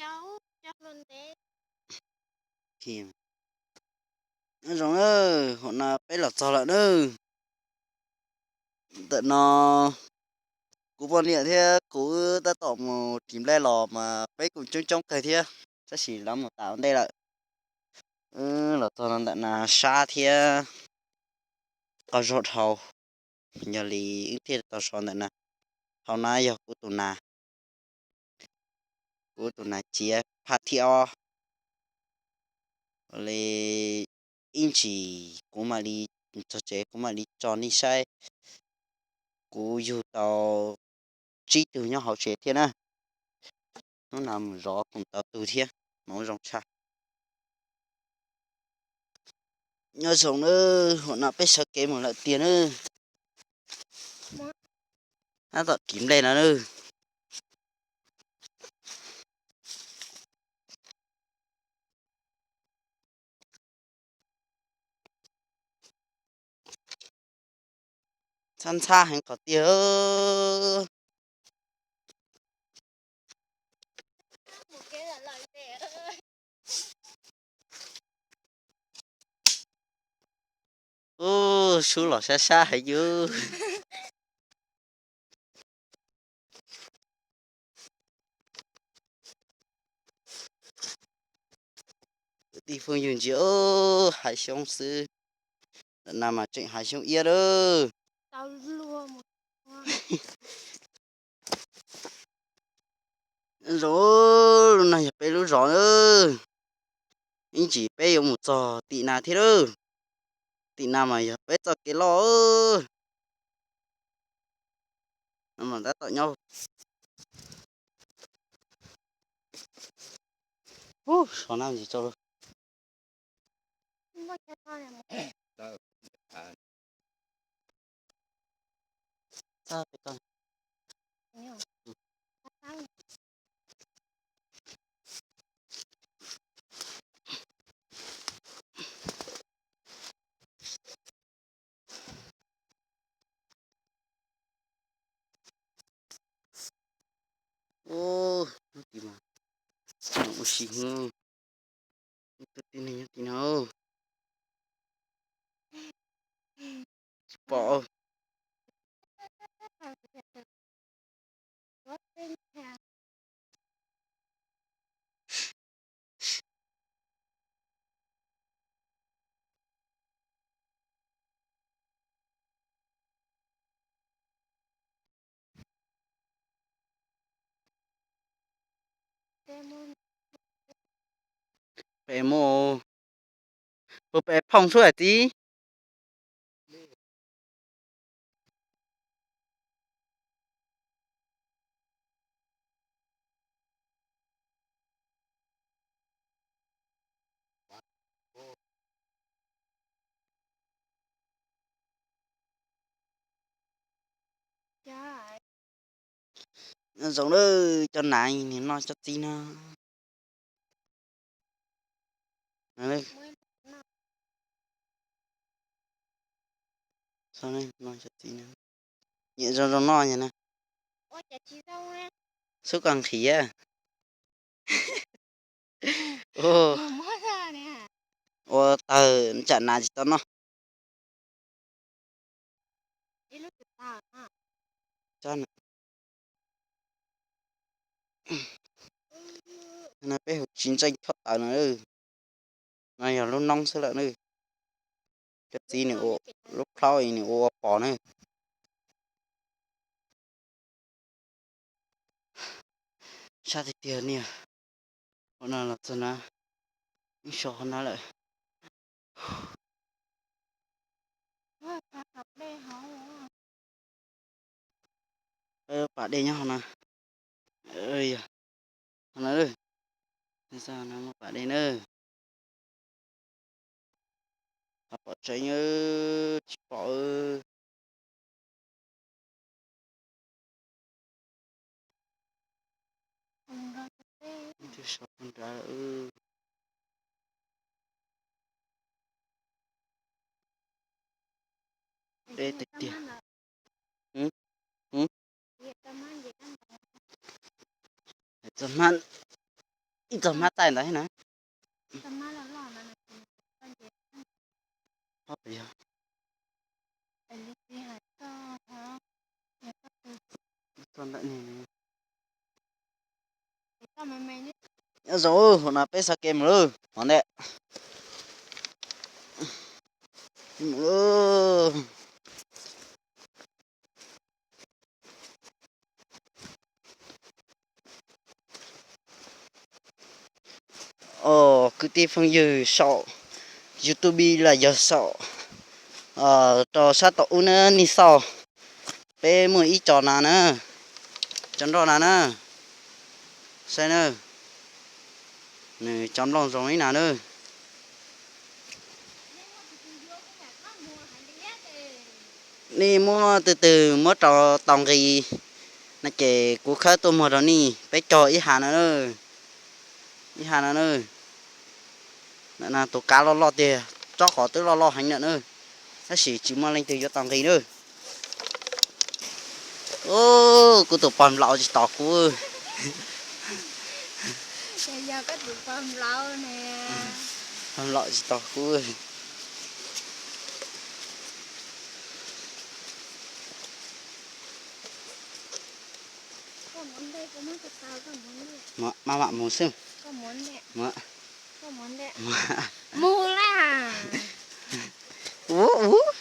Nyob zoo nawb, hauv no peb los txog lawm nawb. Ntawm no kuv poj niam thiab kuv wb tab tom mus ris nplej los mas peb kuj coob coob kawg thiab, tab sis lawv mus tas ua ntej lawm. Wb los txog no ntawm nas sab thiab qaug zog dhau, yog li wb thiaj tau so ntawm na. Hauv na yog kuv tus nas, kuv tus nas ciav phaj thib ob. Li ib ntsis kuv mam li txog tsev kuv mam li tso nej saib. Kuv yug tau tsib tug nyob hauv tsev thiab na. Hnub no mus zov kuj tau tug thiab, hmoov zoo tshaj. Nyob zoo nawb, hauv no peb sawv kev mus lawm tiag nawb. Tab tom ris nplej no nawb. Ntxhab ntxhab heev qhov tiag. Ub, sub los sab sab heev yus. Kwv tij phooj ywg ntsia, hav xyoob xwb. Ntawm no mas tseem hav xyoob iab lawm. Zoo, lub no yog peb lub zos na. Ib ntsis peb yuav mus txog tim na thiab lawm. Tim na mas yog peb txoj kev loj. Tab tom nyob. Ub, so na ntsis tso. Ub, no tim mas ua si heev. Tus tib neeg nyob tim no. Tsis pom. Pem mus, puas pem phoom suab hais txiv? Nyob zoo lawm cov nas, nim no cov txiv no. Nyiam zoo zoo noj na. Xub koj nqhis. Ua tawg tsam nas tsis tau noj. No peb hu tsis ntseej chob tawv no. No yog lub noob xwb lawm na. Cov txiv nws ua, lub plhaub nws ua ua pos na. Sab tiag tiag niag. Ua no los txog na, ib so qhov na lawm. Pam dej nyob hauv na. Yog hauv na, no muaj pam dej na. Qhov pom tseeb tsis pom. Deb tiag tiag. Txog hmab, Ib txog hmab txaij ntawd na. Ho yog txog ntawm ni. Nyob zoo, hauv no peb xa ke mus lawm, hov ntej. Os, kwv tij phooj ywg saum YouTube los yog saum rau sab tom ub na, nej xauj, peb muaj ib co na na, cov nroj na na, saib na, nws cov nplooj zoo ib na na. Nej muab twg twg muab rau tau nqi no ces kuv khawb tuaj muag rau nej, peb cog ib hav no na, ib hav no na. Tus kav loj loj tiag, tsob qos twb loj loj heev lawm na, tab sis tsis muaj leej twg yuav tau nqi na. Kuv tus pog nplaum tsis tos kuv. Pog nplaum tsis tos kuv. Maj mam mus xwb. Mus la. Ub ub.